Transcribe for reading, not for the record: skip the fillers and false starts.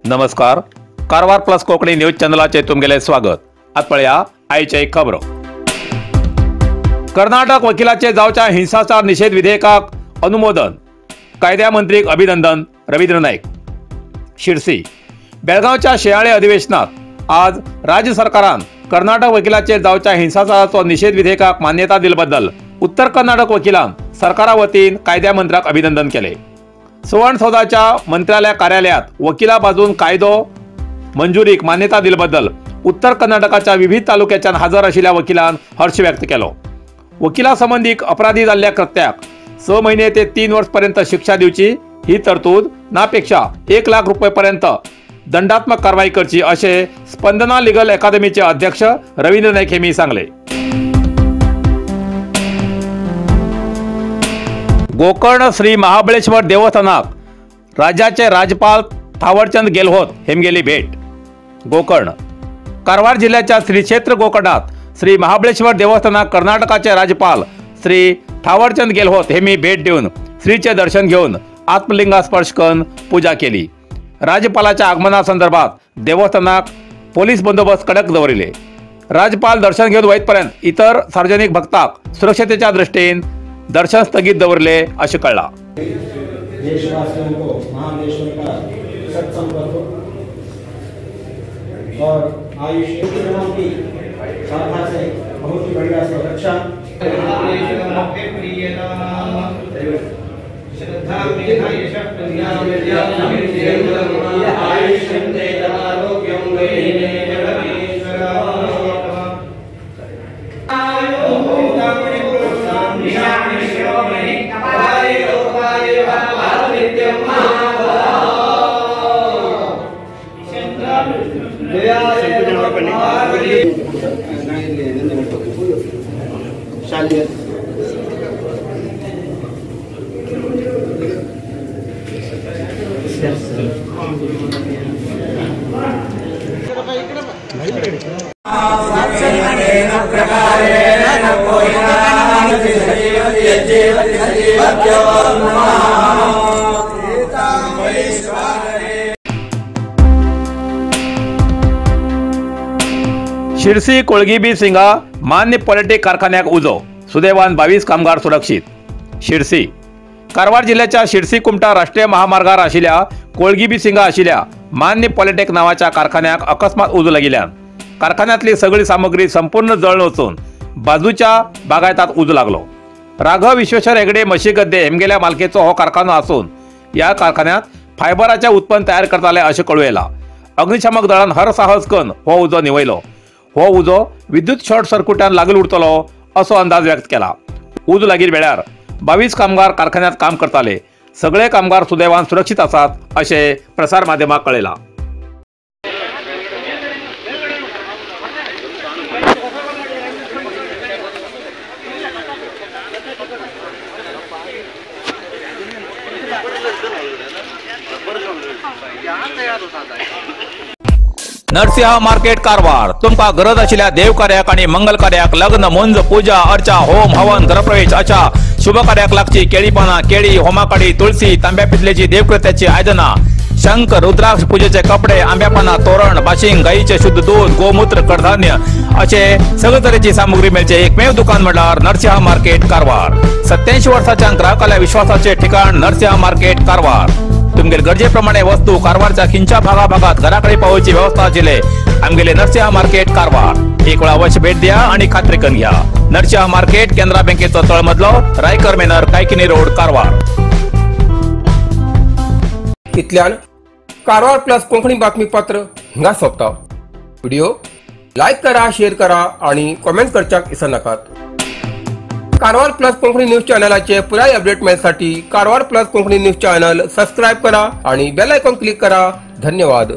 नमस्कार, Karwar plus Konkani news चॅनलाचे तुमगेले स्वागत। आत पळया आयचे खबरो। कर्नाटक वकिलाचे जावच्या हिंसाचार निषेध विधेयकाक अनुमोदन, कायद्या मंत्रीक अभिनंदन रवींद्र नाईक। शिरसी बेळगांवच्या शिंयाळे अधिवेशनात आज राज्य सरकारान कर्नाटक वकिलाचे जावच्या हिंसाचाराचो निषेध विधेयकाक मान्यता दिल्ल्याबद्दल उत्तर कर्नाटक वकिलान सरकारा वतीन कायद्या मंत्र्याक अभिनंदन केले। सुवर्णसौदाच्या मंत्रालय कार्यालयात वकिला बाजून कायदो मंजुरीक मान्यता दिल्याबद्दल उत्तर कर्नाटकाच्या विविध तालुक्याच्यान हजर आशिल्ल्या वकिलान हर्ष व्यक्त केलो। वकिला संबंदीक अपराधी जाल्ल्या कृत्याक 6 महिने ते 3 वर्ष पर्यंत शिक्षा दिवची ही तरतूद नापेक्षा 1 लाख रुपये पर्यंत दंडात्मक कारवाई करची असे स्पंदना लीगल अकादमीचे अध्यक्ष रवींद्र नाईक यांनी सांगले। गोकर्ण श्री महाबळेश्वर देवस्थानाक राज्याचे राज्यपाल थावरचंद गेहलोत हेमगेली भेट। गोकर्ण कारवार जिल्ह्याच्या श्री क्षेत्र गोकर्णात श्री महाबळेश्वर देवस्थानाक कर्नाटकाचे राज्यपाल श्री थावरचंद गेहलोत हेमी भेट देऊन श्रीचे दर्शन घेऊन आत्मलिंगा स्पर्श करून पूजा केली। राज्यपालाच्या आगमनासंदर्भात देवस्थानाक पोलीस बंदोबस्त कडक दवरिले। राज्यपाल दर्शन घेऊन वयतपर्यंत इतर सार्वजनिक भक्ताक सुरक्षतेच्या दृष्टीन दर्शन स्थगित दवरले अशें कळ्ळां। देशवासियों को महाबलेश्वर का सत्संपर्क और आयुष्य की साधना से बहुत ही बढ़िया सुरक्षा शिरसी कोळगीबी सिंगा मान्य पॉलिटेक कारखान्याक उजो, सुदैवान 22 कामगार सुरक्षित। शिरसी कारवार जिल्ह्याच्या शिरसी कुमठा राष्ट्रीय महामार्गार आशिल्ल्या कोळगीबी सिंगा आशिल्ल्या मान्य पॉलिटेक नावाच्या कारखान्याक अकस्मात उजो लागिल्ल्यान कारखान्यातली सगळी सामग्री संपूर्ण जळून वचून बाजूच्या बागायतात उजो लागलो। राघव विश्वेश्वर हेगडे मशीगद्दे हेमगेल्या मालकेचो हो कारखानो आसून ह्या कारखान्यात फायबराचे उत्पन्न तयार करताले अशें कळूं येयलां। अग्निशामक दळान हरसाहस करून हो उजो निवयलो। हो उजो विद्युत शॉर्ट सर्किटान लागीं उरतलो असो अंदाज व्यक्त केला। उजो लागिल्ल्या वेळार 22 कामगार कारखान्यात काम करताले। सगळे कामगार सुदैवान सुरक्षित आसात अशें प्रसार माध्यमाक कळयलां। नरसिंहा मार्केट कारवार तुमका गरज आशिल्ल्या देवकार्याक आनी मंगल कार्याक लग्न, मुंज, पूजा अर्चा, होम हवन, गृहप्रवेश अशा शुभ कार्याक लागची केळी पानां, केळी, होमाकाडी, तुळसी, तांब्या पितलेची देवकृत्याची आयदनां, शंख, रुद्राक्ष, पूजेचे कपडे, आंब्या पानां, तोरण, बाशिंग, गायीचे शुद्ध दूध, गोमूत्र, कडधान्य असे सगळे तरेची सामुग्री मेळचे एकमेव दुकान म्हणल्यार नरसिंहा मार्केट कारवार। 87 वर्साच्या ग्राहकाल्या विश्वासाचे ठिकाण नरसिंहा मार्केट कारवार। तुमगेले गरजेप्रमाणे वस्तू कारवारच्या खिंच्या भागाभागात घराकडे पावोवची व्यवस्था आशिल्ले आमगेले नरसिंहा मार्केट कारवार। एक वेळा अवश्य भेट द्या आणि खात्री करून घ्या। नरसिंहा मार्केट, केनरा बँकेचो तळमजलो, रायकर मेनर, कायकिनी रोड, कारवार। इतल्यान कारवार प्लस कोंकणी बातमीपत्र हांगा सोंपता। व्हिडिओ लायक करा, शेअर करा आणि कॉमेंट करच्याक विसरनाकात। कारवार प्लस कोंकणी न्यूज चॅनलाचे पुराय update मेळसाठी Karwar plus Konkani news channel subscribe करा आणि बेल आयकॉन क्लिक करा। धन्यवाद।